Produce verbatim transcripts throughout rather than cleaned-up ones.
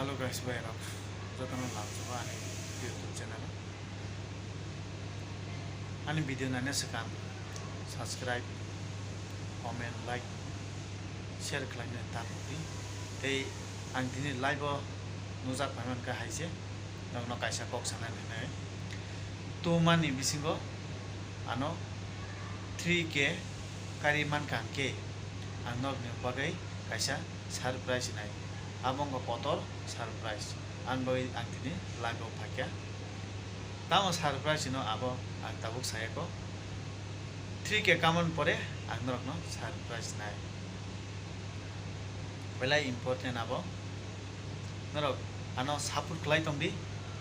Hello guys, bai rok jotono lamsogo ani YouTube channel. Ani video naina swkang subscribe, comment, like, share khlaina ta phuti. Tei ang tini live o nujak phaimankha hai se nokno kaisa kok sana ninai. Tumani bisingo ano three K kari mankha hwnkhe ang nokni bagwi kaisa surprise nai. Abo wngkha kotor surprise. Ang bagwi ang tini live o phaikha. Tamo surprise no abo ang tabuk sayako. Three K kamon pore ang norokno surprise nai. Belai important abo. Norok ano support khlai tong di.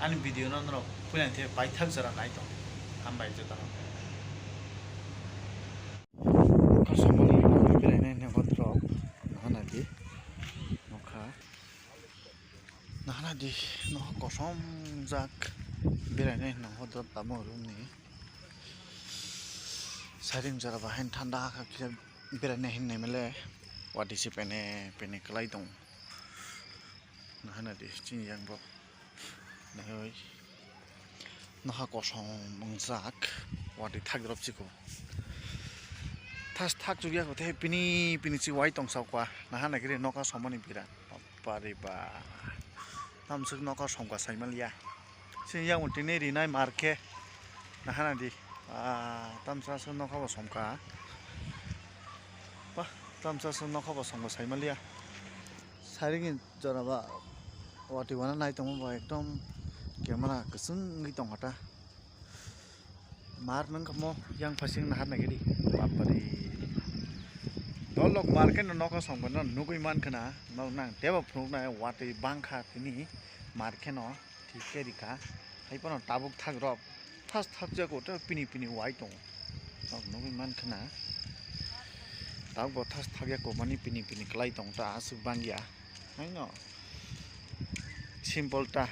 Ani video no norok puila the paithak jora nai tong. Hambai jotono. Kosom ni berai nai ne botrok. Nahana di. Nokha. Nahana di. Nokha kosom jak. Berai nai nang hodrop tamo room ni. Siring jora bahai thanda kha khe berai nai hin nai mele. Wati se pene pene khlai tong. Nahana di chini yang bo. Nahoi. Nokha kosom wngjak. Wati thak drop chiko. Thas thak chukya ko the pini pini chi wai tong saukwa. Nahana giri nokha somani bira. Bari ba. Tamsuk nokha somkha saimalia. Chini yang tini rinai marke. Nahana di. Ah, tamsa su nokha bo somkha. Ba, tamsa su nokha bo somkha saimalia. Siring Joraba wati wana nai tongma bo ekdom camera kwchwng wngwi tongkha ta. Mar nang kamo yang phasing nahar nagiri. Bapari. Dolok mar khe no nokha songkha no nugui man khna. Nok nang tebo phunuk nai wati bangkha tini mar khe no thik khe rikha. Hai phano tabuk thak rok. Thas thak jago ta pini pini wai tong. Nok nugui man khna. Tabuk bo thas thak jago mani pini pini klai tong ta aswk bangya. Haino simple ta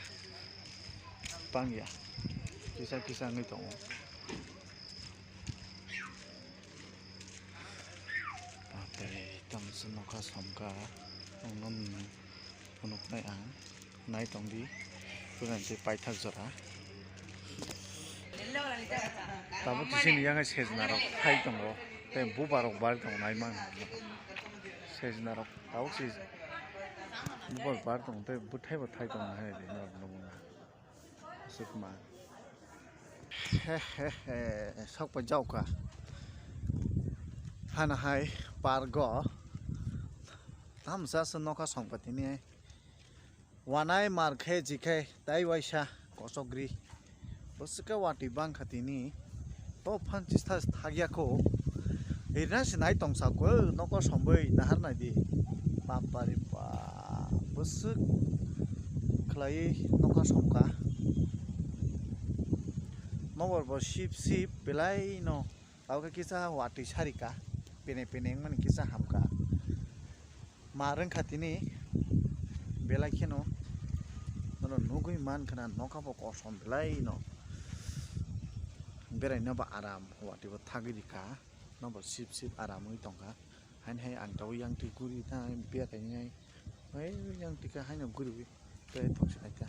bangya kisa kisa wngwi tongo. Bapre, tamsa nokha somkha, ang nokni phunuknai ang nai tongdi, puila tei paithak jora. Tabuk kisini yang sejna rok thai tongo, tei buba rok bar tongo nai mang sejna rok. Tabuk se bubar bar tong tei bwthai bo thai tong hai di norok nukmano. Aswk ma. He he he, sok pa jauka. Hana hai pargo. Tamsa se nokha songpati ni. Wanai mar khe jikhai tai waisa kosogri. Bwswk khe watwi bangkha tini. To phan chista thagya kho. Irina se nai tong sa ko nokha sombwi nahar nai di. Bapari ba. Bwswk khlai nokha somkha. Nokbar bo sip sip belai no. Tao khe kisa watwi sarika. Pene pene wngmani kisa hamkha. Ma rwngkha tini belai kheno nono nugui man khna nokha bo kosom belai no berai no bo aram watwi bo thagwi rikha no bo sip sip aram wngwi tongkha haini hai ang tabuk yang twi guri ta berai nai hai yang twi kha haino guriwi tei thok se kha.